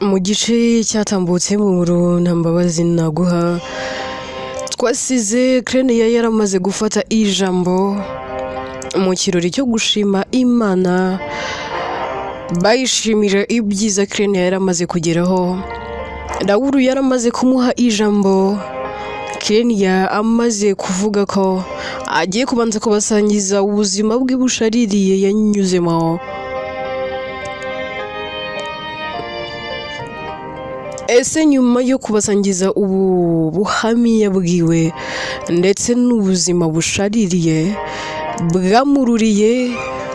Mu gice cyatambutse mu nkuru Nta Mbabazi Naguha, twasize Clenia yaramaze gufata ijambo mu kirori cyo gushima Imana, bayishimira ibyiza Clenia yaramaze kugeraho. Raoul yaramaze kumuha ijambo, Clenia amaze kuvuga ko agiye kubanza kubasangiza ubuzima bwe bushaririye yanyuzemo. Ese nyuma yo kubasangiza ubu buhamya bwiwe ndetse n'ubuzima bushaririye bwamururiye,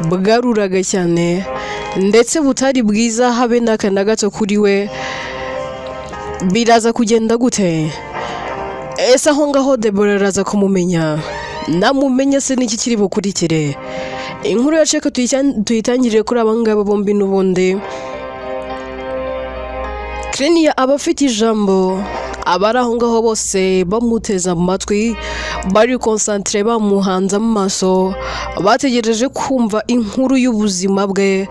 bwaruraga cyane ndetse butari bwiza habe n'aka na gato kuri we, biraza kugenda gute? Ese aho ngaho Deborah araza kumumenya? Namumenya se n'iki kiri bukurikire? Inkuru yacu reka tuyitangirire kuri aba ngaba bombi n'ubundi. Clenia aba afite ijambo, abari aho ngaho bose bamuteze amatwi, bari konsantire bamuhanze amaso, bategereje kumva inkuru y'ubuzima bwe,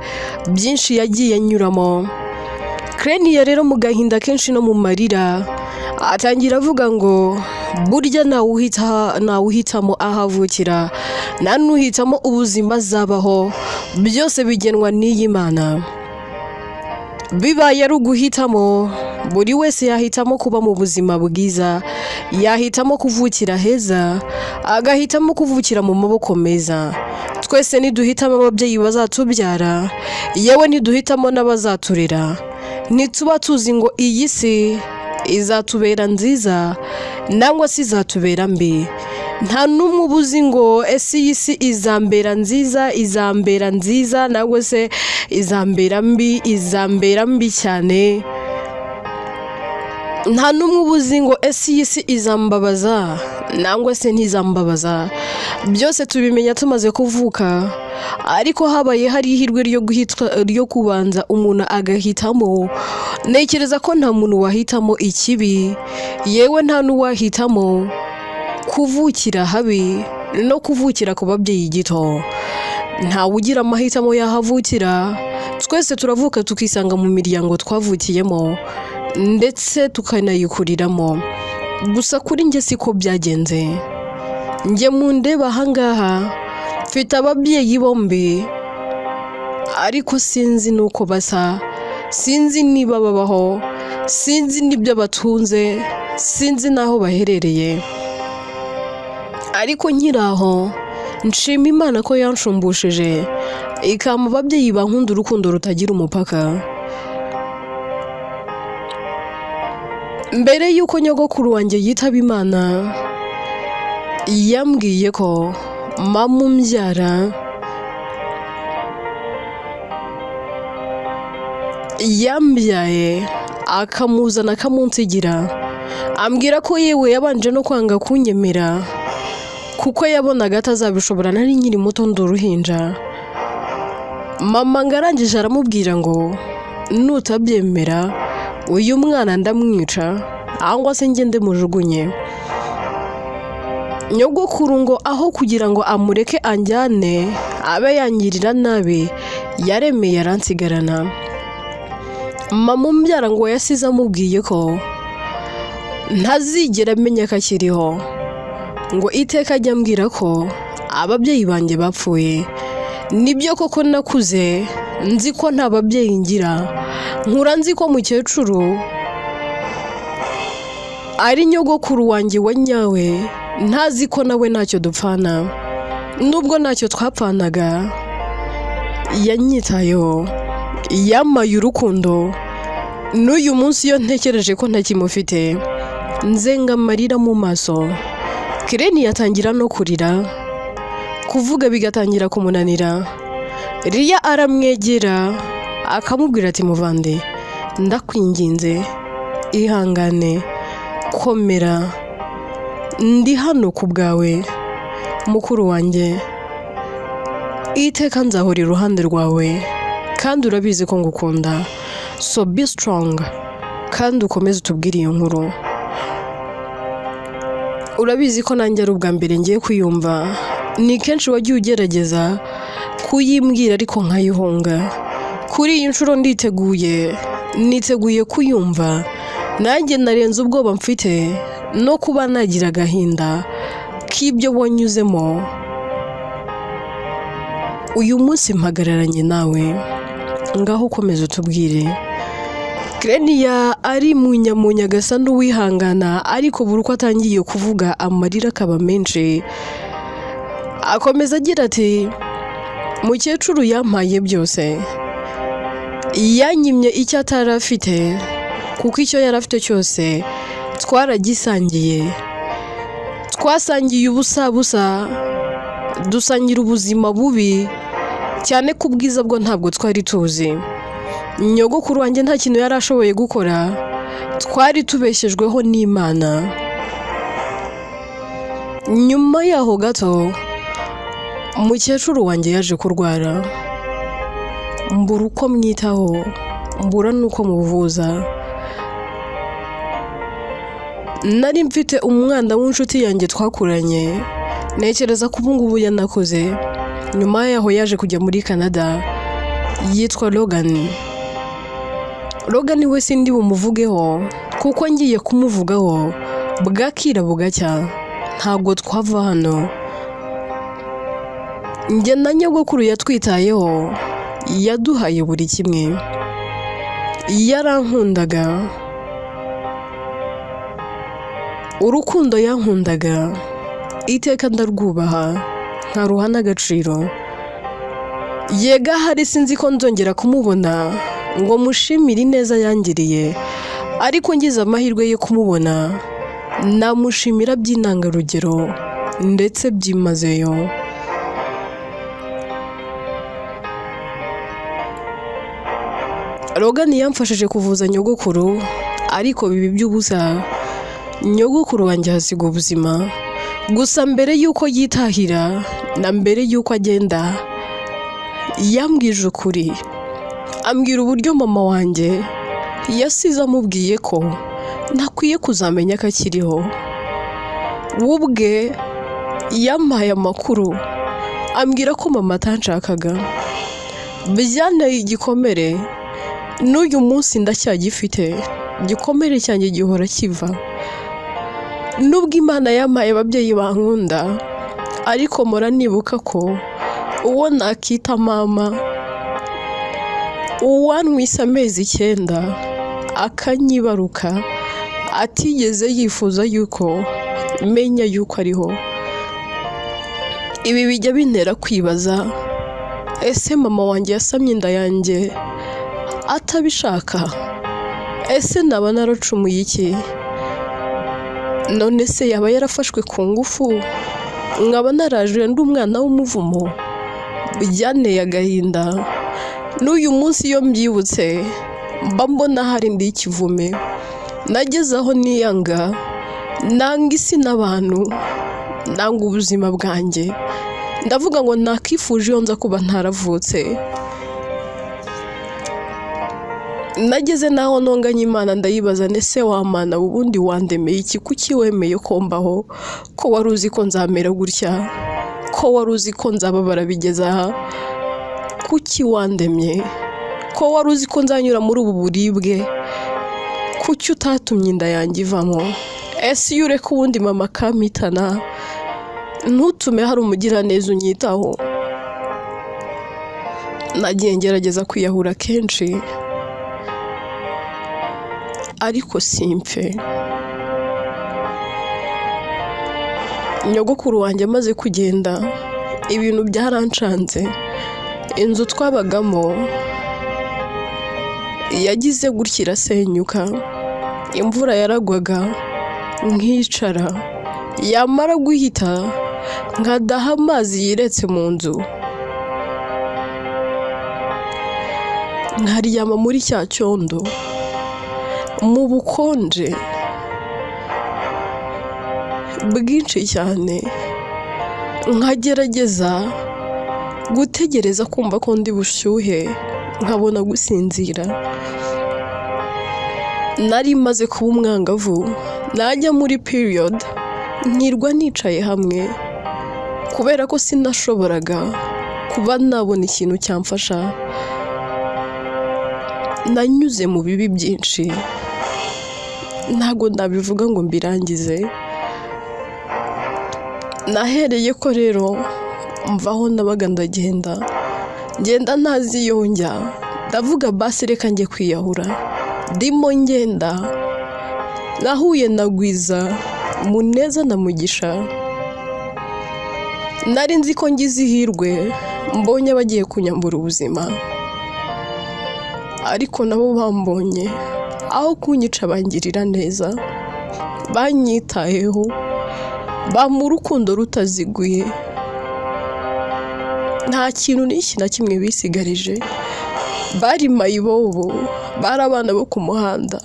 byinshi yagiye anyuramo. Clenia rero mu gahinda kenshi no mu marira, atangira avuga ngo burya ntawuhitamo aho avukira, nta n'uhitamo ubuzima azabaho, byose bigenwa n'iyi Mana. Bibaye ari uguhitamo, buri wese yahitamo kuba mu buzima bwiza, yahitamo kuvukira heza, agahitamo kuvukira mu maboko meza. Twese niduhitamo ababyeyi bazatubyara, yewe niduhitamo n'abazaturera, ntituba tuzi ngo iyi si izatubera nziza nangwa se izatubera mbi. Nta n'umwe uba uzi ngo ese iyi si izambera nziza, izambera nziza nangwa se izambera mbi, izambera mbi cyane. Nta n'umwe uba uzi ngo ese iyi si izambabaza nangwa se ntizambabaza. Byose tubimenya tumaze kuvuka, ariko habaye hari ihirwe ryo kubanza umuntu agahitamo. Ntekereza ko nta muntu wahitamo ikibi, yewe nta n'uwahitamo kuvukira habi no kuvukira ku babyeyi gito. Ntawe ugira amahitamo y'aho avukira, twese turavuka tukisanga mu miryango twavukiyemo ndetse tukanayikuriramo. Gusa kuri njye siko byagenze. Njye mundeba ahangaha mfite ababyeyi bombi, ariko sinzi n'uko basa, sinzi niba babaho, sinzi n'ibyo batunze, sinzi n'aho baherereye. Ariko nkiri aho nshima Imana ko yanshumbusheje ikampa ababyeyi bankunda urukundo rutagira umupaka. Mbere y'uko nyogokuru wanjye yitaba Imana, yambwiye ko mama umbyara yambyaye akamuzana akamunsigira, ambwira ko yewe yabanje no kwanga kunyemera kuko yabonaga atazabishobora, nari nkiri muto ndi uruhinja. Mama ngo arangije aramubwira ngo nutabyemera uyu mwana ndamwica cyangwa se ngende mujugunye. Nyogokuru ngo aho kugira ngo amureke anjyane abe yangirira nabi, yaremeye aransigarana. Mama umbyara ngo yasize amubwiye ko ntazigera amenya ko akiriho, ngo iteka ajya ambwira ko ababyeyi banjye bapfuye. Nibyo koko nakuze nzi ko nta babyeyi ngira, nkura nzi ko mukecuru ari nyogokuru wanjye wa nyawe, ntazi ko nawe ntacyo dupfana. Nubwo ntacyo twapfanaga, yanyitayeho, yamaye urukundo. N'uyu munsi iyo ntekereje ko ntakimufite, nzenga amarira mu maso. Clenia atangira no kurira, kuvuga bigatangira kumunanira. Riya aramwegera akamubwira ati muvande, ndakwinginze ihangane, komera, ndi hano ku bwawe mukuru wanjye, iteka nzahora iruhande rwawe kandi urabizi ko ngukunda, so be strong kandi ukomeze utubwire iyo nkuru. Urabizi ko nanjye ari ubwa mbere ngiye kuyumva, ni kenshi wagiye ugerageza kuyimbwira ariko nkayihunga. Kuri iyi nshuro nditeguye, Niteguye kuyumva, nanjye narenze ubwoba mfite no kuba nagira agahinda k'ibyo wanyuzemo. Uyu munsi mpagararanye nawe, ngaho ukomeza utubwire." Kereniya ari munyamunya agasa n'uwihangana, ariko buri uko atangiye kuvuga amarira akaba menshi. Akomeza agira ati: "Mukecuru yampaye byose, yanyimye icyo atari afite, kuko icyo yari afite cyose twaragisangiye. Twasangiye ubusabusa, dusangira ubuzima bubi cyane ko ubwiza bwo ntabwo twari tuzi. Nyogokuru wanjye nta kintu yari ashoboye gukora, twari tubeshejweho n'Imana. Nyuma yaho gato, mukecuru wanjye yaje kurwara, mbura uko mwitaho, mbura n'uko muvuza. Nari mfite umwana w'inshuti yanjye twakuranye, ntekereza ko ubu ngubu yanakuze. Nyuma yaho yaje kujya muri Canada, yitwa Logan. Logan we sindi bumuvugeho, kuko ngiye kumuvugaho bwakira bugacya, ntabwo twava hano. Njye na nyogokuru yatwitayeho, yaduhaye buri kimwe, yarankundaga, urukundo yankundaga iteka ndarwubaha, nkaruha n'agaciro. Yega ahari sinzi ko nzongera kumubona ngo mushimire ineza yangiriye, ariko ngize amahirwe yo kumubona namushimira by'intangarugero ndetse byimazeyo. Logan yamfashije kuvuza nyogokuru, ariko biba iby'ubusa, nyogokuru wanjye ahasiga ubuzima. Gusa mbere y'uko yitahira na mbere y'uko agenda, yambwije ukuri, ambwira uburyo mama wanjye yasize amubwiye ko ntakwiye kuzamenya ko akiriho. We ubwe yampaye amakuru, ambwira ko mama atanshakaga. Byanteye igikomere, n'uyu munsi ndacyagifite, igikomere cyanjye gihora kiva. Nubwo Imana yampaye ababyeyi bankunda, ariko mpora nibuka ko uwo nakita mama, uwantwise amezi 9 akanyibaruka, atigeze yifuza yuko menya yuko ariho. Ibi bijya bintera kwibaza, ese mama wanjye yasamye inda yanjye atabishaka? Ese naba naracumuye iki? None se yaba yarafashwe ku ngufu, nkaba naraje ndi umwana w'umuvumo? Byanteye agahinda, n'uyu munsi iyo mbyibutse mba mbona hari indi y'ikivume. Nageze aho niyanga, nanga isi n'abantu, nanga ubuzima bwanjye. Ndavuga ngo nakifuje iyo nza kuba ntaravutse. Nageze n'aho ntonganya Imana, ndayibaza nti ese wa Mana ubundi wandemeye iki? Kuki wemeye ko mbaho? Ko wari uzi ko nzamera gutya? Ko wari uzi ko nzababara bigeze aha? Kuki wandemye? Ko wari uzi ko nzanyura muri ubu buribwe? Kuki utatumye inda yanjye ivamo? Ese iyo ureka ubundi mama akampitana, ntutume hari umugiraneza unyitaho? Nagiye ngerageza kwiyahura kenshi, ariko simpfe. Nyogokuru wanjye amaze kugenda, ibintu byarancanze. Inzu twabagamo yagize gutya irasenyuka, imvura yaragwaga nkicara, yamara guhita nkadaha amazi yiretse mu nzu, nkaryama muri cya cyondo mu bukonje bwinshi cyane, nkagerageza gutegereza kumva ko ndi bushyuhe nkabona gusinzira. Nari maze kuba umwangavu, najya muri period nkirwa nicaye hamwe, kubera ko sinashoboraga kuba nabona ikintu cyamfasha. Nanyuze mu bibi byinshi, ntabwo nabivuga ngo mbirangize. Nahereye ko rero mvaho nabaga ndagenda, ngenda ntazi iyo njya, ndavuga basi reka njye kwiyahura. Ndimo ngenda nahuye na Gwiza, Muneza na Mugisha. Nari nzi ko ngize ihirwe mbonye bagiye kunyambura ubuzima, ariko nabo bambonye aho kunyica bangirira neza, banyitayeho, bampa urukundo rutaziguye. Nta kintu n'iki na kimwe bisigarije. Bari mayibobo, bari abana bo ku muhanda,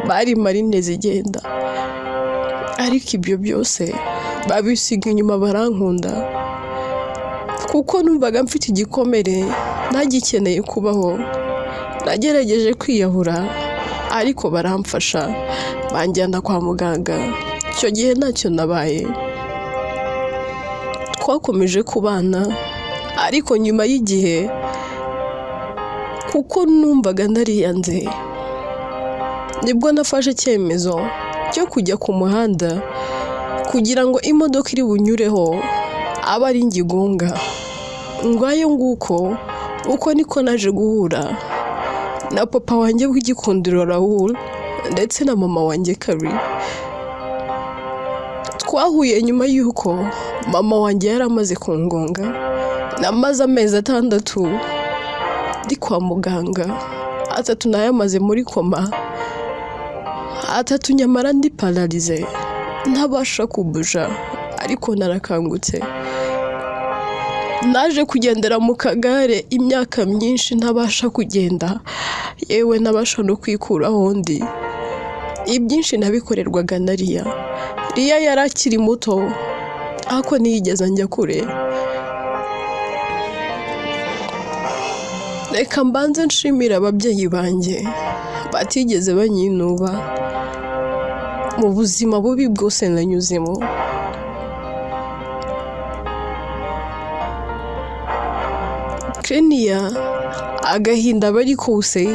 bari marine zigenda, ariko ibyo byose babisiga inyuma barankunda, kuko numvaga mfite igikomere ntagikeneye kubaho. Nagerageje kwiyahura ariko baramfasha banjyana kwa muganga. Icyo gihe ntacyo nabaye. Twakomeje kubana, ariko nyuma y'igihe, kuko numvaga nariyanze, nibwo nafashe icyemezo cyo kujya ku muhanda kugira ngo imodoka iri bunyureho abe ari njye igonga. Ngayo nguko uko niko naje guhura na papa wanjye w'igikundiro Raoul ndetse na mama wanjye Kari. Twahuye nyuma y'uko mama wanjye yari amaze kungonga. Namaze amezi 6 ndi kwa muganga, 3 nayamaze muri koma, 3 nyamara ndi paralysé ntabasha kubuja, ariko narakangutse. Naje kugendera mu kagare imyaka myinshi ntabasha kugenda, yewe ntabasha no kwikuraho ndi. Ibyinshi nabikorerwaga na Riya. Riya yari akiri muto ariko ntiyigeze anjya kure. Reka mbanze nshimire ababyeyi banjye batigeze banyinuba mu buzima bubi bwose nanyuzemo. Kenia agahinda bari kose,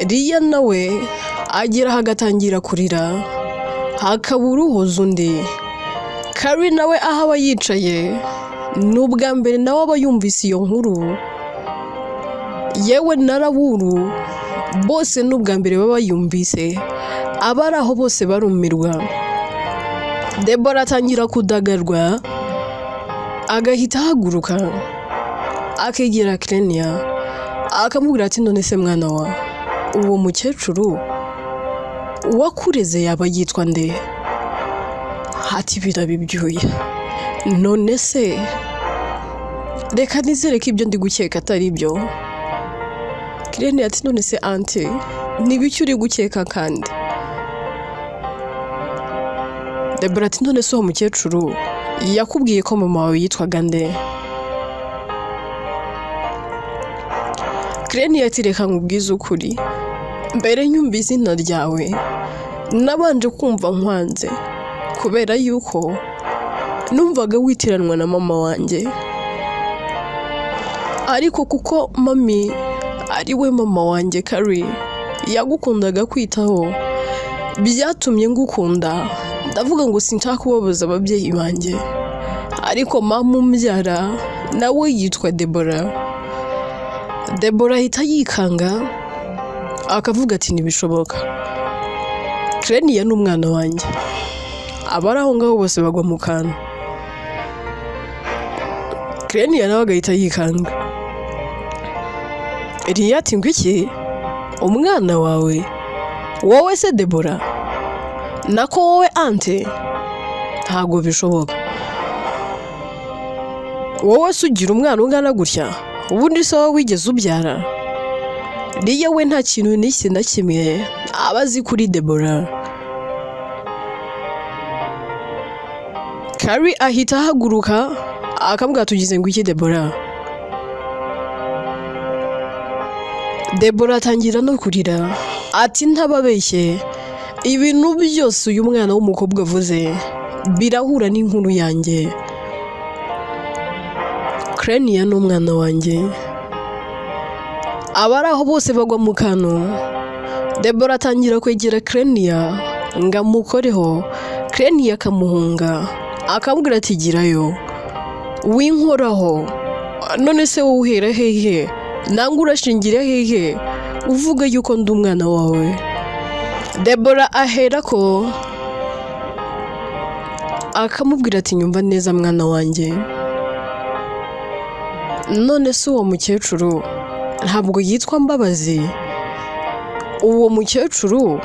Riya nawe ageraho agatangira kurira, hakabura uhoza undi. Kari nawe aho aba yicaye ni ubwa mbere nawe aba yumvise iyo nkuru, yewe na Rawuru bose ni ubwa mbere baba bayumvise, abari aho bose barumirwa. Debora atangira kudagarwa, agahita ahaguruka akegera Kenia akamubwira ati none se mwana wa, uwo mukecuru uwakureze yaba yitwa nde? Ati birabibyuya. None se reka nizere ko ibyo ndi gukeka atari byo. Kirene ati none se aunty ni ibiki uri gukeka kandi? Debora ati none se uwo mukecuru yakubwiye ko mama wawe yitwaga nde? Kirene ati reka nkubwize ukuri, mbere nyumva izina ryawe nabanje kumva nkwanze, kubera yuko numvaga witiranwa na mama wanjye, ariko kuko mami ari we mama wanjye Kari yagukundaga kwitaho, byatumye ngukunda. Ndavuga ngo sinshaka kubabaza ababyeyi banjye, ariko mama umbyara nawe yitwa Debora. Debora ahita yikanga akavuga ati ntibishoboka, Kireniya ni umwana wanjye. Abari aho ngaho bose bagwa mu kantu. Kireniya nawe agahita yikanga. Riya ati ngo iki? Umwana wawe? Wowe se Debora? Nako wowe ante? Ntabwo bishoboka. Wowe se ugira umwana ungana gutya? Ubundi se wowe wigeze ubyara? Riya we nta kintu n'iki na kimwe aba azi kuri Debora. Kari ahita ahaguruka akamubwira tugize ngo iki Debora? Debora atangira no kurira ati ntababeshye, ibintu byose uyu mwana w'umukobwa avuze birahura n'inkuru yanjye. Krenia ni umwana wanjye. Abari aho bose bagwa mu kantu. Debora atangira kwegera Kereniya ngo amukoreho. Kereniya akamuhunga, akamubwira ati: "Girayo, winkoraho. None se wowe uhera hehe, nangwa urashingira hehe uvuga yuko ndi umwana wawe?" Debora ahera ko akamubwira ati: "Nyumva neza, mwana wanjye. None se uwo mukecuru ntabwo yitwa Mbabazi? Uwo mukecuru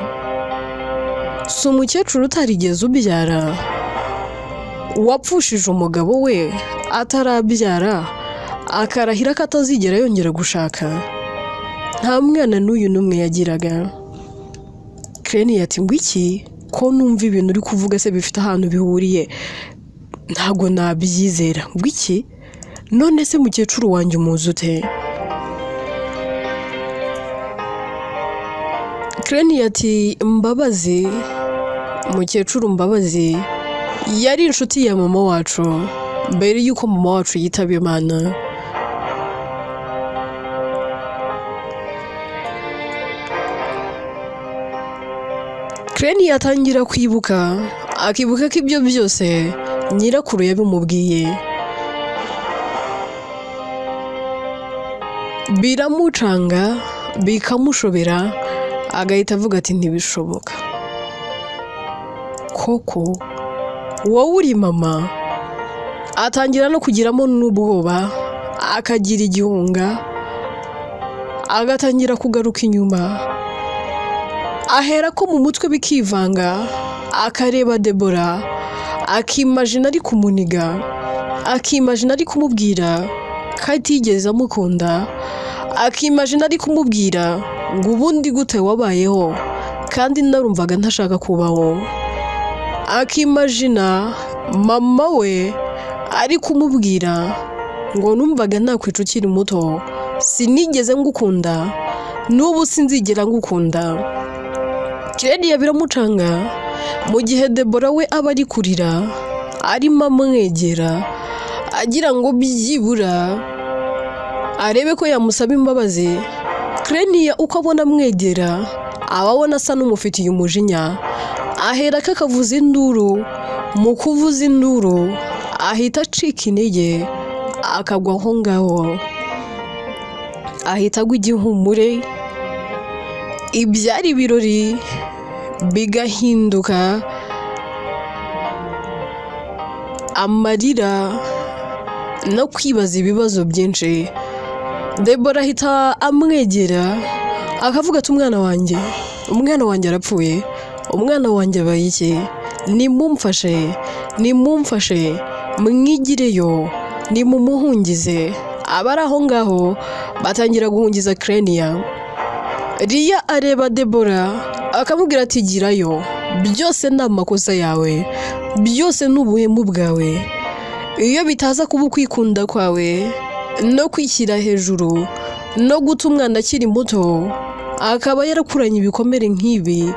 si umukecuru utarigeze ubyara, wapfushije umugabo we atarabyara, akarahira ko atazigera yongera gushaka? Nta mwana n'uyu n'umwe yagiraga." Kereniya ati: "Ngo iki? Ko numva ibintu uri kuvuga se bifite ahantu bihuriye, ntabwo nabyizera. Ngo iki? None se mukecuru wanjye umuzi ute?" Kereniya ati: "Mbabazi, mukecuru Mbabazi yari inshuti ya mama wacu mbere y'uko mama wacu yitaba Imana." Kereniya atangira kwibuka, akibuka ko ibyo byose nyirakuru yabimubwiye. Biramucanga, bikamushobera, agahita avuga ati: "Ntibishoboka koko, wowe uri mama?" Atangira no kugiramo n'ubwoba, akagira igihunga, agatangira kugaruka inyuma, ahera ko mu mutwe bikivanga, akareba Debora, akimajina ari kumuniga, akimajina ari kumubwira ko atigeze amukunda, akimajina ari kumubwira ngo: "Ubundi gute wabayeho kandi narumvaga ntashaka kubaho?" Akimajina mama we ari kumubwira ngo: "Numvaga nakwica ukiri muto, sinigeze ngukunda, n'ubu sinzigera ngukunda." Kereniya biramucanga, mu gihe Debora we aba ari kurira, arimo amwegera agira ngo byibura arebe ko yamusaba imbabazi. Kereniya uko abona amwegera, aba abona asa n'umufitiye umujinya, ahera ko akavuza induru. Mu kuvuza induru ahita acika intege, akagwa aho ngaho, ahita agwa igihumure. Ibyari ibirori bigahinduka amarira no kwibaza ibibazo byinshi. Debora ahita amwegera, akavuga ati: "Umwana wanjye, umwana wanjye arapfuye, umwana wanjye abaye iki? Nimumfashe, nimumfashe, mwigireyo, nimumuhungize." Abari aho ngaho batangira guhungiza Kereniya. Riya areba Debora akamubwira ati: "Girayo, byose ni amakosa yawe, byose ni ubuhemu bwawe. Iyo bitaza kuba ukwikunda kwawe no kwishyira hejuru no guta umwana akiri muto, akaba yarakuranye ibikomere nk'ibi,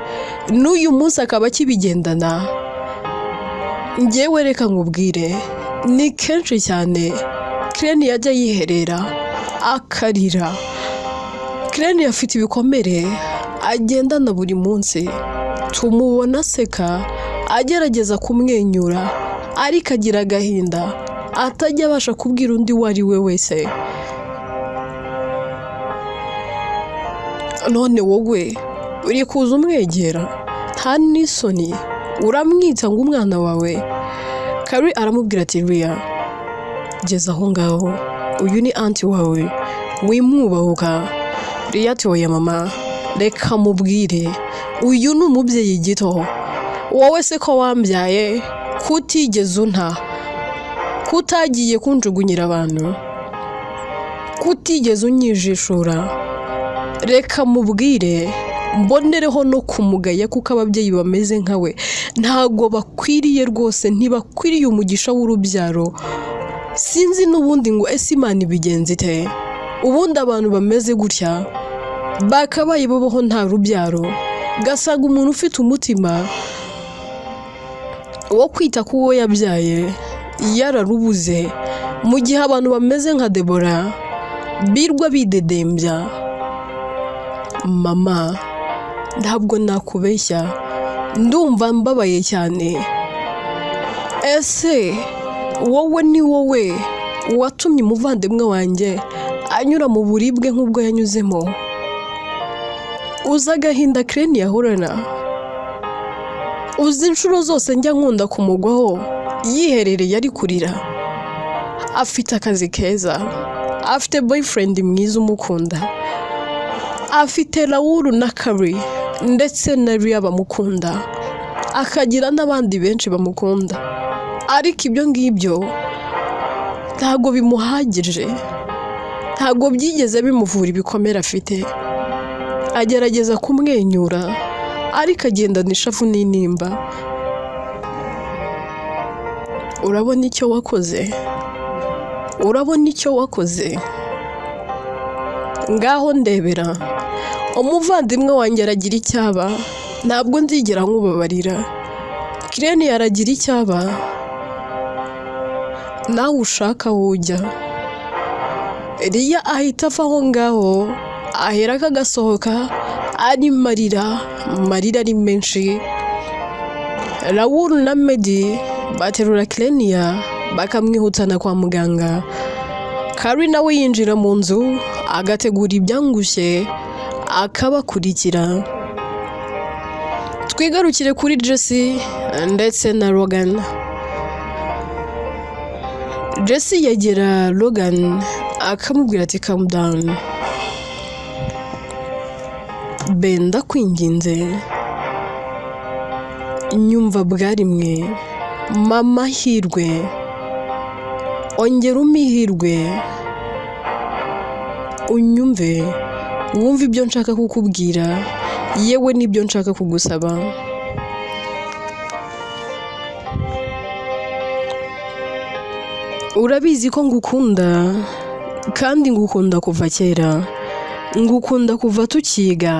n'uyu munsi akaba akibigendana. Njyewe reka nkubwire, ni kenshi cyane Kereniya ajya yiherera akarira. Kereniya afite ibikomere agendana buri munsi. Tumubona aseka, agerageza kumwenyura, ariko agira agahinda atajya abasha kubwira undi uwo ari we wese. None wowe uri kuza umwegera, nta n'isoni, uramwita ngo umwana wawe?" Kari aramubwira ati: "Riya, geza aho ngaho, uyu ni aunty wawe, wimwubahuka." Riya ati: "Oya mama, reka mubwire, uyu ni umubyeyi gito. Wowe se ko wambyaye, kutigeze unta, kutagiye kunjugunyira abantu, kutigeze unyijishura? Reka mubwire, mbonereho no kumugaya, kuko ababyeyi bameze nkawe ntago bakwiriye rwose, ntibakwiriye umugisha w'urubyaro. Sinzi n'ubundi ngo ese Imana ibigenza ite? Ubundi abantu bameze gutya bakabaye babaho nta rubyaro." Gasanga umuntu ufite umutima wo kwita ku wo yabyaye yararubuze, mu gihe abantu bameze nka Debora birwa bidedembya. Mama, ntabwo nakubeshya, ndumva mbabaye cyane. Ese wowe ni wowe watumye umuvandimwe wanjye anyura mu buribwe nk'ubwo yanyuzemo? Uzi agahinda Kireni yahorana? Uzi inshuro zose njya nkunda kumugwaho yiherereye ari kurira? Afite akazi keza, afite boyfriend mwiza umukunda, afite Rawuru na Kari ndetse na Riya bamukunda, akagira n'abandi benshi bamukunda, ariko ibyo ngibyo ntabwo bimuhagije, ntabwo byigeze bimuvura ibikomere afite. Agerageza kumwenyura ariko agendana ishavu n'intimba. Urabona icyo wakoze? Urabona icyo wakoze? Ngaho ndebera, umuvandimwe wanjye aragira icyo aba, ntabwo nzigera nkubabarira. Kireni aragira icyo aba, nawe ushaka aho ujya. Riya ahita ava aho ngaho, aherako agasohoka ari marira, marira ari menshi. Rawuru na Medi baterura Kireniya bakamwihutana kwa muganga. Kari nawe yinjira mu nzu agategura ibyangushye akabakurikira. Twigarukire kuri Jesse ndetse na Logan. Jesse yegera Logan akamubwira ati calm down. Ben, ndakwinginze, nyumva bwarimwe, mama hirwe, ongera umihirwe, unyumve, wumve ibyo nshaka kukubwira, yewe n'ibyo nshaka kugusaba. Urabizi ko ngukunda kandi ngukunda kuva kera, ngukunda kuva tukiga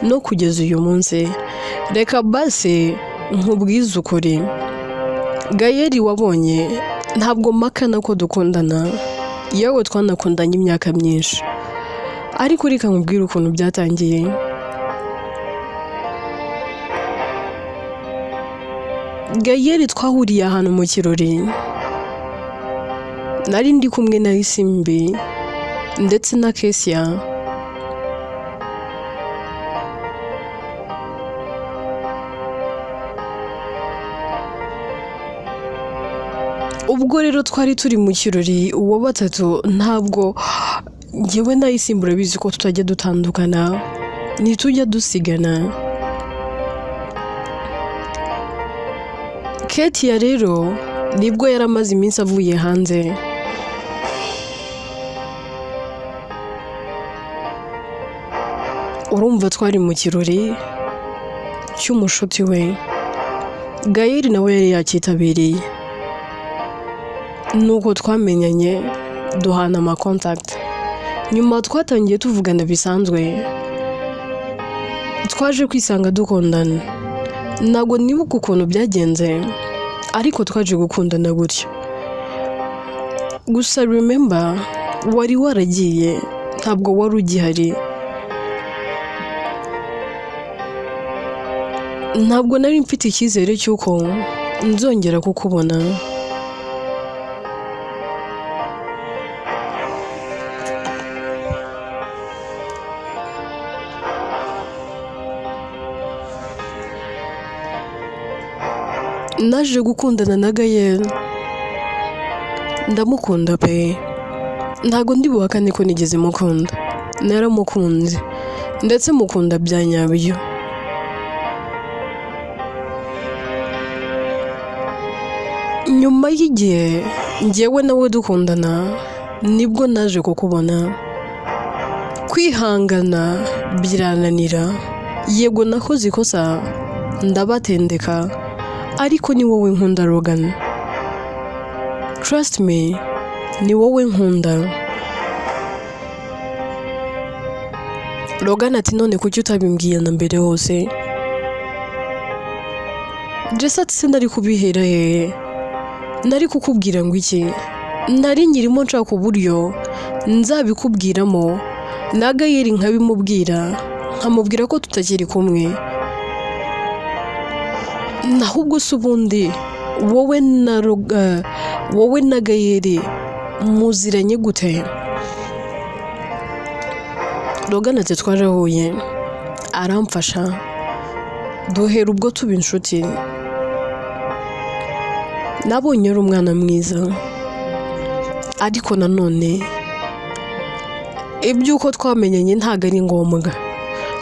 no kugeza uyu munsi. Reka basi nkubwize ukuri, Gayeri wabonye ntabwo mpakana ko dukundana, yewe twanakundanye imyaka myinshi, ariko reka nkubwire ukuntu byatangiye. Gayeri twahuriye ahantu mu kirori, nari ndi kumwe na Isimbi ndetse na Kesia. Ubwo rero twari turi mu kirori uwo batatu, ntabwo njyewe na Isimbi urabizi ko tutajya dutandukana, ntitujya dusigana. Ketia rero nibwo yari amaze iminsi avuye hanze. Urumva twari mu kirori cy'umushuti we, Gayeri nawe yari yakitabiriye. Nuko twamenyanye duhana amakontakiti, nyuma twatangiye tuvugana bisanzwe, twaje kwisanga dukundana. Ntabwo nibuka ukuntu byagenze, ariko twaje gukundana gutyo. Gusa remember, wari waragiye, ntabwo wari ugihari. Ntabwo nari mfite icyizere cy'uko nzongera kukubona. Naje gukundana na Gayeri, ndamukunda pe, ntabwo ndi buhakane ko nigeze mukunda, naramukunze ndetse mukunda bya nyabyo. Nyuma y'igihe njyewe nawe dukundana, nibwo naje kukubona. Kwihangana birananira, yego nakoze ikosa ndabatendeka, ariko ni wowe nkunda Logan. Trust me, ni wowe nkunda. Logan ati none kuki utabimbwiye na mbere hose? Jesse ati se nari kubihera hehe? Nari kukubwira ngo iki? Nari nkirimo nshaka uburyo nzabikubwiramo na Gayeri nkabimubwira, nkamubwira ko tutakiri kumwe. Naho ubwo se ubundi wowe na Gayeri muziranye gute? Logan ati twarahuye aramfasha, duhera ubwo tuba inshuti. Nabonye ari umwana mwiza, ariko nanone iby'uko twamenyanye ntabwo ari ngombwa.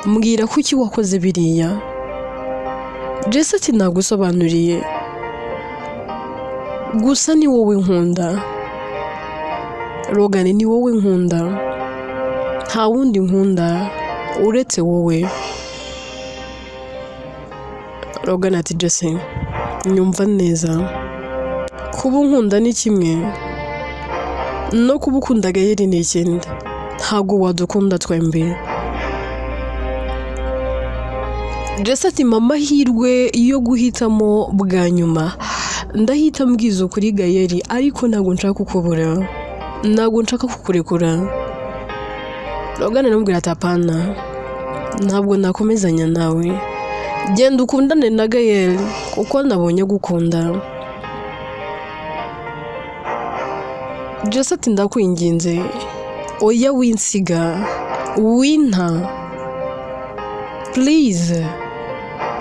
Mbwira kuki wakoze biriya? Jesse ati nagusobanuriye, gusa ni wowe nkunda Logan, ni wowe nkunda, nta wundi nkunda uretse wowe. Logan ati Jesse, nyumva neza, kuba unkunda ni kimwe no kuba ukunda Gayeri ni ikindi, ntabwo wadukunda twembi. Jesse ati mpa amahirwe yo guhitamo bwa nyuma, ndahita mbwiza ukuri Gayeri, ariko ntabwo nshaka kukubura, ntabwo nshaka kukurekura. Logan aramubwira ati apana, ntabwo nakomezanya nawe, genda ukundane na Gayeri kuko nabonye gukunda. Jesse ati ndakwinginze, oya winsiga, winta, please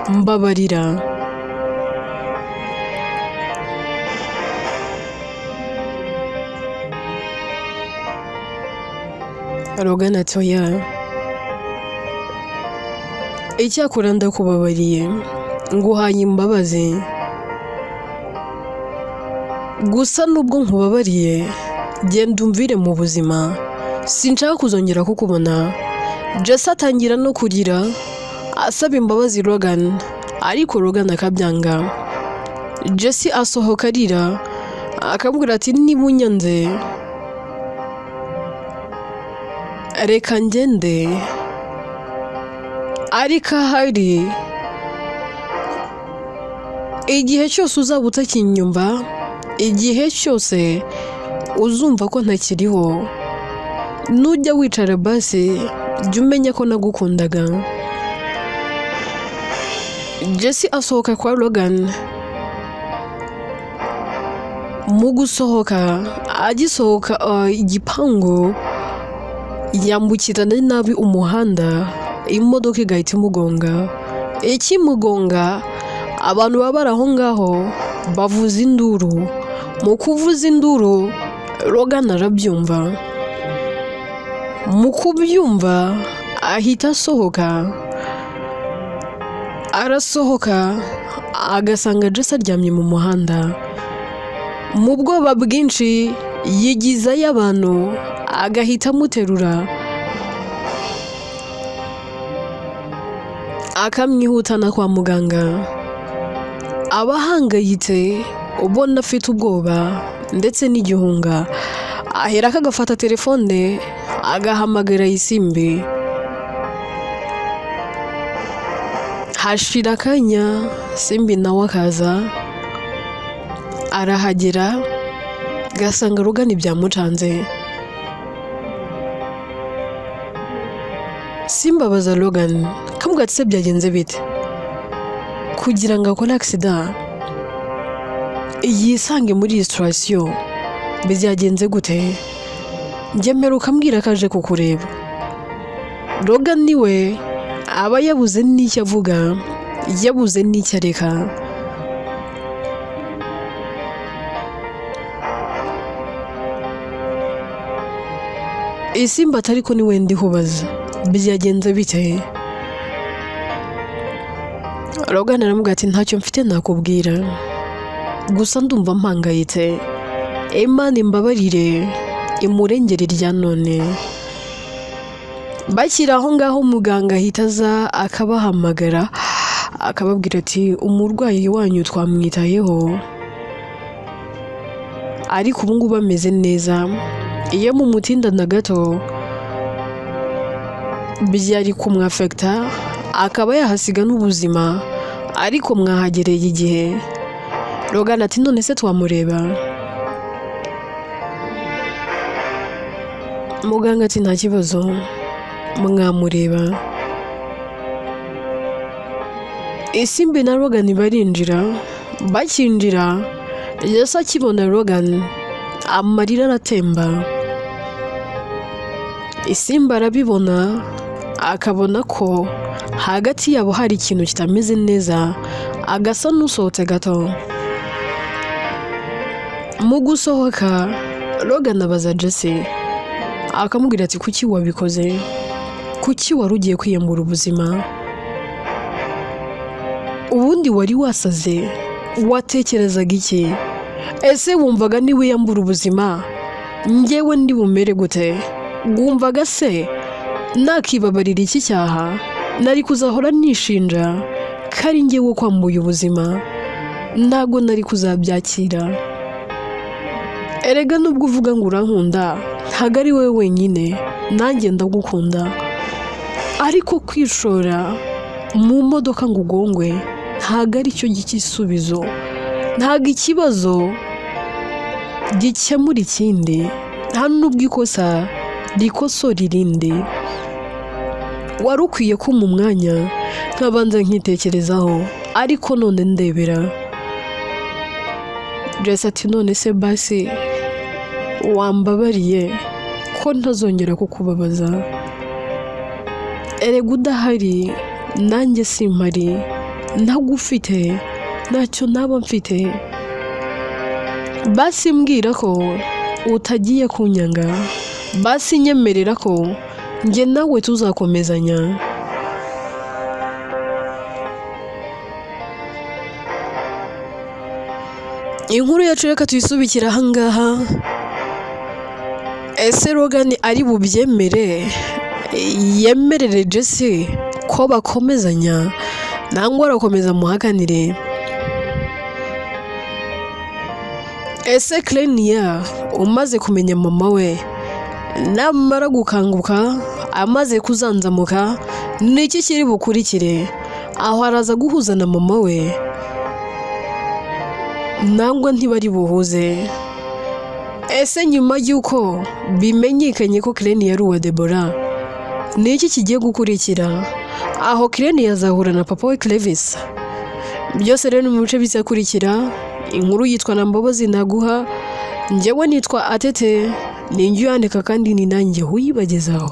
mbabarira. Logan ati oya, icyakora ndakubabariye, nguhaye imbabazi, gusa nubwo nkubabariye genda umvire mu buzima, sinshaka kuzongera kukubona. Jesse atangira no kurira asaba imbabazi Logan, ariko Logan akabyanga. Jesse asohoka arira akamubwira ati niba unyanze reka ngende, ariko ahari igihe cyose uzaba utakinyumva, igihe cyose uzumva ko ntakiriho, nujya wicara basi jya umenya ko nagukundaga. Jesse asohoka kwa Logan. Mu gusohoka, agisohoka igipangu, yambukirana nabi umuhanda, imodoka igahita imugonga. Ikimugonga, abantu baba bari aho ngaho bavuza induru. Mu kuvuza induru, Logan arabyumva. Mu kubyumva ahita asohoka, arasohoka agasanga Jesse aryamye mu muhanda. Mu bwoba bwinshi yigizayo abantu, agahita amuterura akamwihutana kwa muganga. Aba ahangayitse, ubona afite ubwoba ndetse n'igihunga, aherako agafata telefone agahamagara Isimbi. Hashira akanya Simbi nawe akaza, arahagera gasanga Logan byamucanze. Simba abaza Logan kamubwira ati se byagenze bite kugira ngo akore accident yisange muri iyi situation, byagenze gute? Njye mperuka ambwira ko aje kukureba. Logan niwe aba yabuze n'icyo avuga, yabuze n'icyo areka. Isimba ati ariko ni we ndihubaza, byagenze bite? Logan aramubwira ati ntacyo mfite nakubwira, gusa ndumva mpangayitse, Imana imbabarire imurengere irya none. Bakiri aho ngaho muganga ahita aza akabahamagara akababwira ati umurwayi wanyu twamwitayeho, ariko ubu ngubu ameze neza, iyo mumutindana gato byari kumwafekita akaba yahasiga n'ubuzima, ariko mwahagereye igihe. Logan ati none se twamureba? Muganga ati nta kibazo mwamureba. Isimbi na Logan barinjira. Bakinjira, Jesse akibona Logan amarira aratemba. Isimbi arabibona, akabona ko hagati yabo hari ikintu kitameze neza, agasa n'usohotse gato. Mu gusohoka, Logan abaza Jesse, akamubwira ati: "Kuki wabikoze? Kuki wari ugiye kwiyambura ubuzima? Ubundi wari wasaze? Watekerezaga iki? Ese wumvaga niwiyambura ubuzima njyewe ndi bumere gute? Wumvaga se nakibabarira iki cyaha nari kuzahora nishinja ko ari njyewe kwambuye ubuzima? Ntabwo nari kuzabyakira. Erega nubwo uvuga ngo urankunda, ntabwo ari wowe wenyine, nanjye ndagukunda. Ariko kwishora mu modoka ngo ugongwe ntabwo ari cyo gisubizo. Ntabwo ikibazo gikemura ikindi, nta nubwo ikosa rikosora irindi. Wari ukwiye kumpa umwanya nkabanza nkitekerezaho, ariko none ndebera." Jesse ati: "None se basi wambabariye ko ntazongera kukubabaza? Erega udahari nanjye simpari, ntagufite ntacyo naba mfite. Basi mbwira ko utagiye kunyanga, basi nyemerera ko njye nawe tuzakomezanya." Inkuru yacu reka tuyisubikire ahangaha. Ese Logan ari bubyemere, yemerere Jesse ko bakomezanya, nangwa arakomeza amuhakanire? Ese Clenia umaze kumenya mama we, namara gukanguka amaze kuzanzamuka, ni iki kiri bukurikire? Aho araza guhuza na mama we, nangwa ntibari buhuze? Ese nyuma y'uko bimenyekanye ko Clenia ari uwa Debora, ni iki kigiye gukurikira? Aho Clenia azahura na papa we Clevis? Byose rero ni mu bice bizakurikira. Inkuru yitwa Na Mbabazi Naguha. Njyewe nitwa Atete, ni njye uyandika kandi ni nanjye uyibagezaho.